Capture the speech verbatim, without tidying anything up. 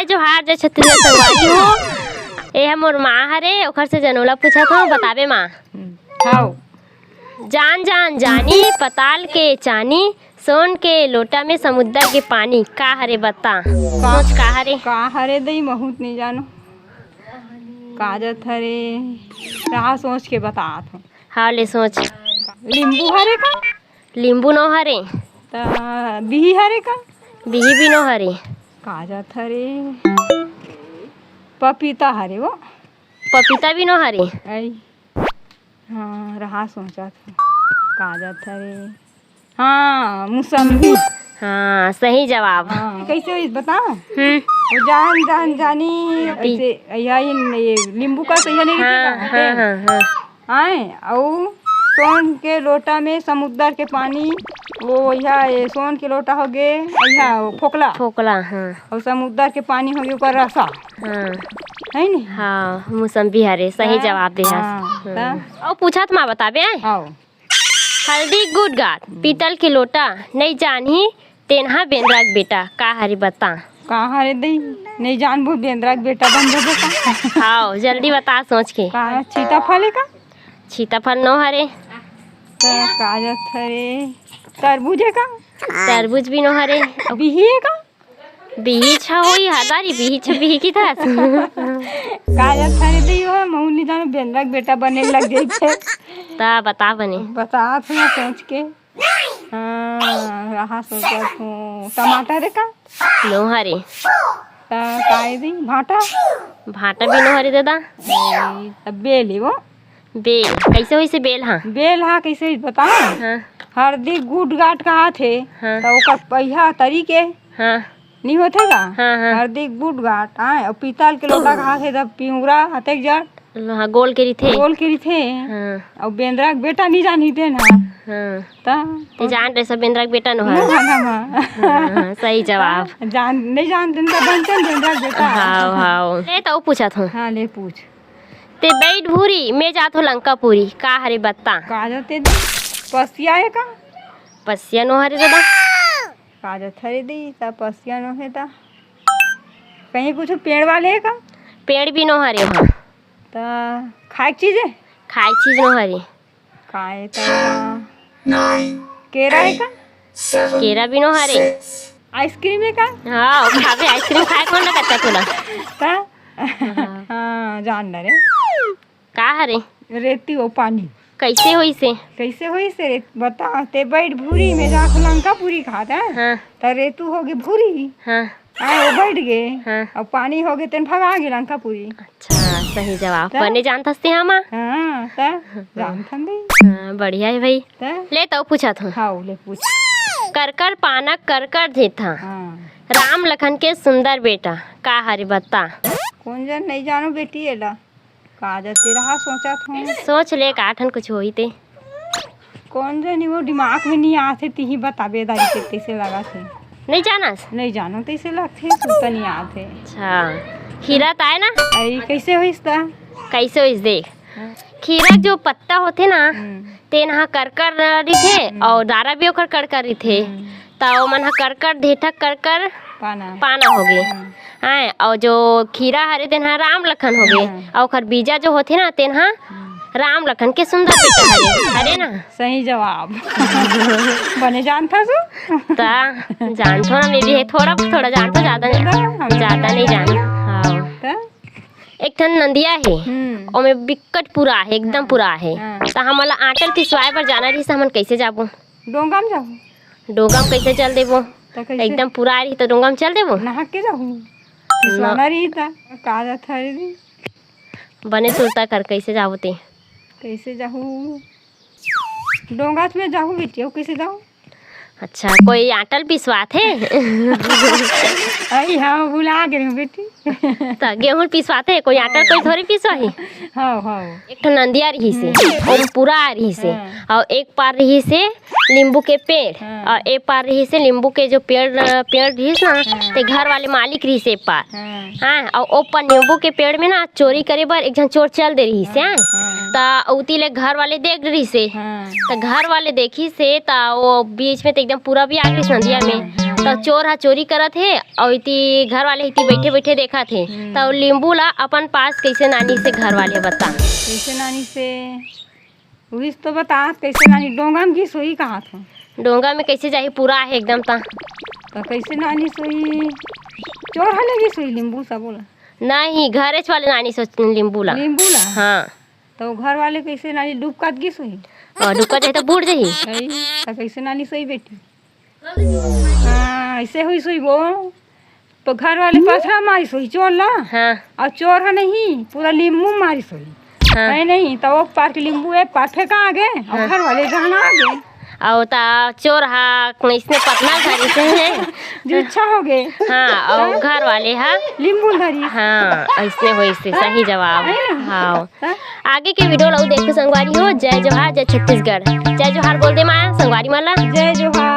जोहार, जय छत्तीसगढ़ संगवारी हो। ए ह मोर माँ हरे, ओखर से जनोला पूछत हो, बताबे माँ। हम्म, हाव। जान जान जानी पताल के चानी, सोन के लोटा में समुद्र के पानी, का हरे बता? सोच का हरे? का हरे दई, महूँ त नइ जानो। का जात हरे? रहा, सोच के बतात हो। हाँ, ले सोच। लींबू हरे का? लींबू नो हरे। त बिही हरे का? बिही भी नो हरे। का जात हरे? पपीता हरे वो। पपीता भी नो हरे। आई। हाँ, रहा सोचत हो। का जात हरे? हाँ, मुसम्मी। हाँ, सही जवाब। हाँ, कैसे होइस बताओ? हम्म। वो जान, जान, जानी, पी- ऐसे, या, ये, ये लींबू का सही नहीं हाँ, रहती का? हाँ, हाँ, हाँ। आए, अउ सोन के लोटा में समुद्र के पानी, वो या, ये सोन के लोटा हो गे, या, वो फोकला। फोकला, हाँ। अउ समुद्र के पानी हो गे, ओकर रसा। हाँ। है नी? हाँ, मुसम्मी हरे, सही हाँ, जवाब दे हस। हाँ, हाँ। त? अउ पूछत माँ बताबे, आए? आओ। हल्दी गुटगाट, पीतल के लोटा, नइ जानही तेनहा बेंदरा के बेटा, का हरे बता? का हरे दई? नइ जानबो, बेंदरा के बेटा बन जबो का? हाव, जल्दी बता सोच के। का सीताफल हे का? सीताफल नो हरे। त का जात हरे? तरबूज हे का? तरबूज भी नो हरे। बिही हे का? बिही छा होई, हजारी बिही छा बिही की था। का जात हरे दई हो, महूँ नइ जानो, बेंदरा के बेटा बने लग जाइथे। त बता बने। बता थोड़ा सोच के। हाँ, रहा सोचत हूँ। टमाटर हे का? नो हरे। त का हे दई? भांटा? भांटा भी नो हरे दादा। ए, त बेल हे वो। बेल, कैसे होइसे बेल हा? बेल हा कैसे होइस बताओ? हाँ। हरदी गुटगाट कहाथे, हाँ। त ओकर पहिया तरी के हाँ। नी होथे का? हाँ, हाँ। हरदी गुटगाट, आय, अउ पीतल के लोटा कहाथे, त पिंगुरा हतेक जड़। हाँ, गोल के रिथे। गोल के रिथे। हाँ। अउ बेंदरा के बेटा नी जानही तेन हा। हाँ। त? ते जान रहे सब बेंदरा के बेटा नो हा। ना, ना, ना। हाँ, हाँ, सही जवाब। जान, नइ जानते त बनते बेंदरा के बेटा। हाव, हाव। ले त अउ पूछत हूँ। हाँ, ले पूछ। ते बइठ भूरी, मैं जात हो लंकापुरी, का हरे बता? का जाते दे? पसिया हे का? पसिया नो हरे दादा। का जात हरे दे, त पसिया नो हे त। कहीं कुछ पेड़ वाले हे का? पेड़ भी नो हरे वहाँ। त खाए के चीज हे? खाए के चीज नो हरे। का हे त? केरा हे का? केरा भी नो हरे। आइसक्रीम हे का? हाँ, खाबे, आइसक्रीम खाए कौन ना कच्चा तोला? त? हाँ। हाँ, जान डरे। का हरे? रेती अउ पानी। कैसे होइसे? कैसे होइसे रे? बता, ते बइठ भूरी में जात हो लंकापुरी खात हे। हाँ। त रेतू हो गे भूरी। हाँ। हाँ, वो बइठ गे। हाँ। अउ पानी हो गे, तेन भगा गे लंकापुरी। अच्छा, सही जवाब। त? बने जानत हस ते हा माँ। हाँ, त? जानत हन दे। हाँ, बढ़िया हे भाई। त? ले त अउ पूछत हूँ। हाँ, ले पूछ। करकर पानक करकर देथा। हाँ। राम लखन के सुंदर बेटा, का हरे बता? कोन जन नइ जानो बेटी एला। का जाते रहा सोचत हूँ। सोच ले, का ठन कुछ होही ते। कोन जनी वो दिमाग में नइ आथे, तिही बताबे दारी के तइसे लागत हे। नइ जानस? नइ जानो तइसे लगथे, सुरता नइ आथे। अच्छा, खीरा त आय ना? अरे, कैसे होइस त? कैसे होइस देख। हाँ। खीरा जो पत्ता होथे ना, हम्म। तेन ह करकर रहिथे हम्म। अउ डारा भी ओकर करकर रहिथे। हम्म। त ओमन ह करकर, देठक करकर पाना। पाना होगे। हम्म। हैं, अउ जो खीरा हरे तेन ह राम लखन होगे। हम्म। अउ ओखर बीजा जो होथे ना, तेन ह हम्म। राम लखन के सुंदर बेटा हरे, हरे ना? सही जवाब। बने जानथस। त जानथो ना, मैं भी हे थोड़ा, थोड़ा जानथो, ज्यादा नहीं, एकदम हम ज्यादा नहीं जान। हाँ। त? एक ठन नंदिया हे, हम्म। ओमे बिक्कट पूरा हे, एकदम हाँ। पूरा हे। हाँ। त हमन ला आटा ल पिसवाए बर जाना रहिस, हमन कैसे जाबो? डोंगा म जाबो। डोंगा म कैसे चल देबो? त कैसे? एकदम पूरा रही त डोंगा म चल देबो? नहा के जाहू। पिसवाना रही त। का जात हरे दी? बने सुरता कर, कैसे जाबो ते? कैसे जाहू? डोंगा में जाहू बेटी, अउ कैसे जाहू? अच्छा, कोई आटा ल पिसवाथे? अई हाँ, भुला गे हूँ बेटी। त गेहूं ल पिसवाथे, कोई आटा ल कोई थोड़ी पिसवाही। हाँ, हाँ। एक ठो नंदिया रहिसे, हम्म। ओम पूरा रहिसे, हाँ। अउ एक पार रहिसे नींबू के पेड़, हाँ। अउ ए पार रहिस हे नींबू के जो पेड़, पेड़ रहिस ना, हाँ। ते घर वाले मालिक रहिस हे ए पार। हाँ। हाँ, अउ ओ पार नींबू के पेड़ में ना चोरी करे बर एक झन चोर चल दे रहिस हे, हाँ, हाँ। त उती ले घर वाले देख रहिस हे। हाँ। त घर वाले देखिस हे, त ओ बीच में त एकदम पूरा भी आ गिस नदिया में। हाँ। त चोर ह चोरी करत हे, अउ इती घर वाले इती बइठे-बइठे देखत हे। हम्म। त ओ नींबू ला अपन पास कइसे नानिस हे घर वाले, बता। कइसे नानिस हे? उहिच तो बतात, कइसे नानिस, डोंगा में गिस होही कहत हों। डोंगा में कइसे जाही, पूरा आहे एकदम त। त कइसे नानिस होही? चोर ह ले गिस होही नींबू सबो ला। नहीं, घरेच वाले नानिस होही नींबू ला। नींबू ला? हाँ। त ओ घर वाले कइसे नानिस, डुबकत गिस होही? अउ डुबकत जाही त बूड़ जाही। अई, त कइसे नानिस होही बेटी? हाँ, अइसे होइस होही वो। त घर वाले पथरा मारिस होही चोर ला। हाँ। अउ चोर ह नहीं, पूरा नींबू मारिस होही। हाँ। है नहीं, त ओ पार के नींबू ए पार फेंका आगे, अउ हाँ। घर वाले जाना आगे। अउ त चोर ह अइसने पथरा धरिस हे। जुच्छा होगे। हाँ, अउ घर वाले ह नींबू धरिस। हाँ, अइसने होइस हे, सही जवाब। है ना? हाँ। हाँ। आगे के video ला अउ देखहू संगवारी हो। जय जोहार, जय छत्तीसगढ़। जय जोहार बोल दे माँ संगवारी मन ला। जय जोहार।